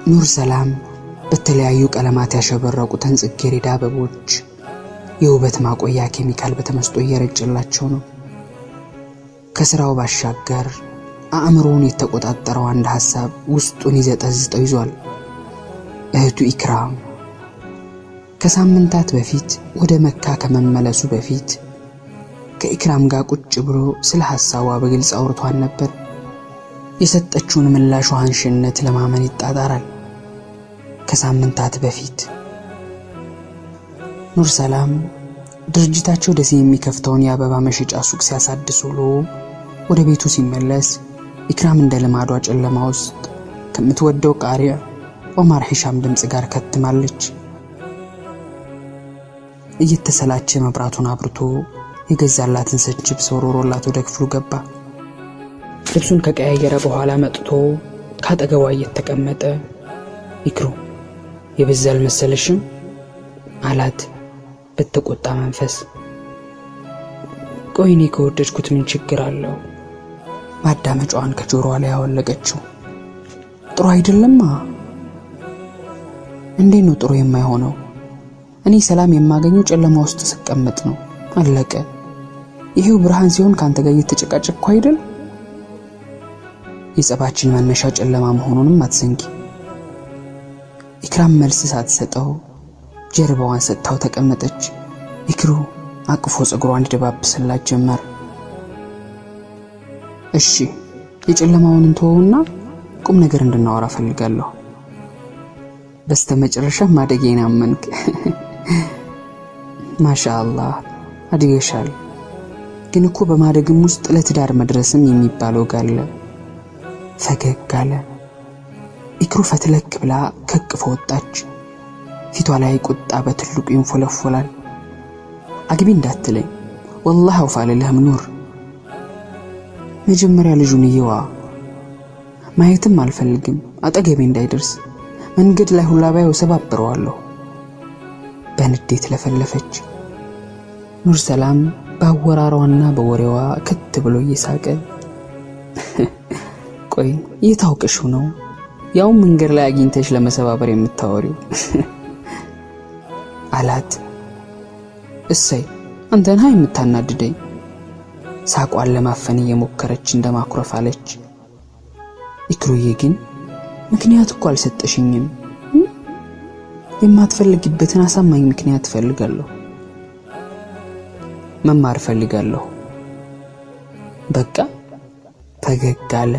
ኑር ሰላም በተለያዩ ቀለማት ያሸበረቁትን ጽጌረዳ አበቦች የውበት ማቆያ ኬሚካል በተመስጦ እየረጨላቸው ነው። ከስራው ባሻገር አእምሮውን የተቆጣጠረው አንድ ሐሳብ ውስጡን ይዘጠዝጠው ይዟል። እህቱ ኢክራም ከሳምንታት በፊት ወደ መካ ከመመለሱ በፊት ከኢክራም ጋር ቁጭ ብሎ ስለ ሐሳቧ በግልጽ አውርቷን ነበር። የሰጠችውን ምላሽ አንሽነት ለማመን ይጣጣራል። ከሳምንታት በፊት ኑር ሰላም ድርጅታቸው ደሴ የሚከፍተውን የአበባ መሸጫ ሱቅ ሲያሳድስ ውሎ ወደ ቤቱ ሲመለስ ኢክራም እንደ ልማዷ ጨለማ ውስጥ ከምትወደው ቃሪዕ ኦማር ሂሻም ድምፅ ጋር ከትማለች። እየተሰላቸ መብራቱን አብርቶ የገዛላትን ሰንችፕስ ወርውሮላት ወደ ክፍሉ ገባ። ልብሱን ከቀያየረ በኋላ መጥቶ ካጠገቧ እየተቀመጠ ኢክሩ የበዛ አልመሰለሽም አላት በተቆጣ መንፈስ። ቆይ እኔ ከወደድኩት ምን ችግር አለው? ማዳመጫዋን ከጆሮዋ ላይ ያወለቀችው። ጥሩ አይደለማ። እንዴት ነው ጥሩ የማይሆነው? እኔ ሰላም የማገኘው ጨለማ ውስጥ ስቀመጥ ነው። አለቀ። ይሄው ብርሃን ሲሆን ካንተ ጋር እየተጨቃጨቅኩ አይደል? የጸባችን መነሻ ጨለማ መሆኑንም አትዘንጊ። ኢክራም መልስ ሳትሰጠው ጀርባዋን ሰጥታው ተቀመጠች። ኢክሩ አቅፎ ፀጉሯን ይደባብስላት ጀመር። እሺ የጨለማውን እንተወውና ቁም ነገር እንድናወራ ፈልጋለሁ። በስተመጨረሻ ማደጌን አመንክ። ማሻአላህ አድገሻል። ግን እኮ በማደግም ውስጥ ለትዳር መድረስም የሚባለው ጋለ። ፈገግ አለ። ኢክሩ ፈትለክ ብላ ከቅፎ ወጣች። ፊቷ ላይ ቁጣ በትልቁ ይንፎለፎላል። አግቢ እንዳትለኝ ወላሂ አውፍ አልልህም ኑር። መጀመሪያ ልጁን እየዋ። ማየትም አልፈልግም፣ አጠገቤ እንዳይደርስ መንገድ ላይ ሁላ ባየው ሰባብረዋለሁ። በንዴት ለፈለፈች። ኑር ሰላም በአወራሯና በወሬዋ ክት ብሎ እየሳቀ ቆይ የታውቅሽው ነው ያው መንገድ ላይ አግኝተሽ ለመሰባበር የምታወሪው አላት። እሰይ አንተን ሃይ የምታናድደኝ። ሳቋን ለማፈን እየሞከረች እንደማኩረፍ አለች። ኢክሩዬ ግን ምክንያት እኮ አልሰጠሽኝም። የማትፈልጊበትን አሳማኝ ምክንያት እፈልጋለሁ። መማር እፈልጋለሁ። በቃ ፈገግ አለ።